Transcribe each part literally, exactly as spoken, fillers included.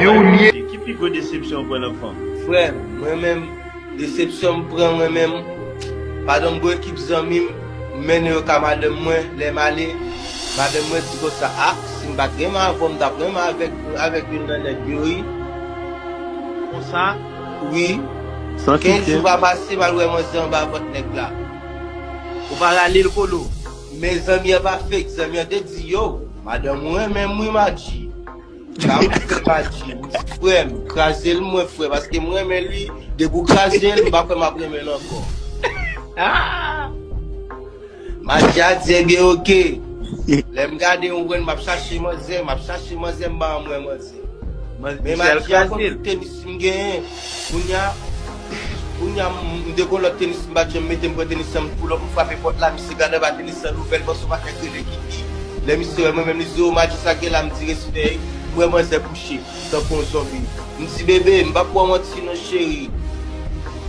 Ki pi gwo desepsyon w pran nan fanm? Frè m, mwen menm, desepsyon m pran mwen menm, madanm gwo ekip zanmi m, m mennen yo ka madanm mwen, lè m ale, madanm mwen di konsa, a, si m pa t renmen avè w, m t ap renmen avèk, avèk youn nan nèg yo, wi. Konsa? Wi. Kenz jou pa pase, m al wè manzè anba vant nèg la. Ou pa rale l kolo? Men zanmi an pa fake, zanmi an te di, yo, madanm ou renmen m wi, Madji. Sa m fè Madji, m di, frè m, kraze l mwen, frè, paske m renmen li, depi w kraze l, m pa kwè m ap renmen l ankò. Madji a di, ebyen, oke. Lè m gade, ou konprann, m ap chache manzè, m ap chache manzè, m pa janm wè manzè. Men Madji a konn tout tenis m genyen. Kounye a, kounye a, m te gon lòt tenis m pa t janm mete, m pran tenis lan, m pull up, m frape pòt la, misye gade anba tenis lan, louvè l, panse yon patnè k rele Kiki. Lè misye wè mwen menm, li di, o, Madji, sa k gen la? M di, respè, m wè manzè kouche tankou yon zonbi. M di, bebe, m p ap ba w manti non, cheri.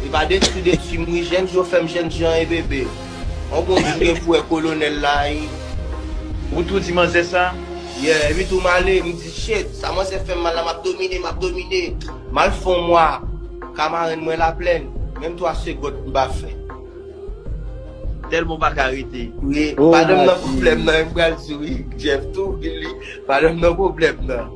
E pa detwi, detwi m wi, jènjan w fè m jènjan, e bebe. On bon jou gen pou wè kolonèl la, e. Ou tou di manzè sa? Yeah, epi tou m ale, m di, shit, sa manzè fè m mal la, m ap domine, m ap domine. M al fè yon mwa, ka marenn mwen Laplèn, menm twa segond m pa fè. Tèlman w pa ka rete. Wi, oh, madanm nan pwoblèm nan, m pral di wi, Jeff tou, vin li, madanm nan pwoblèm nan.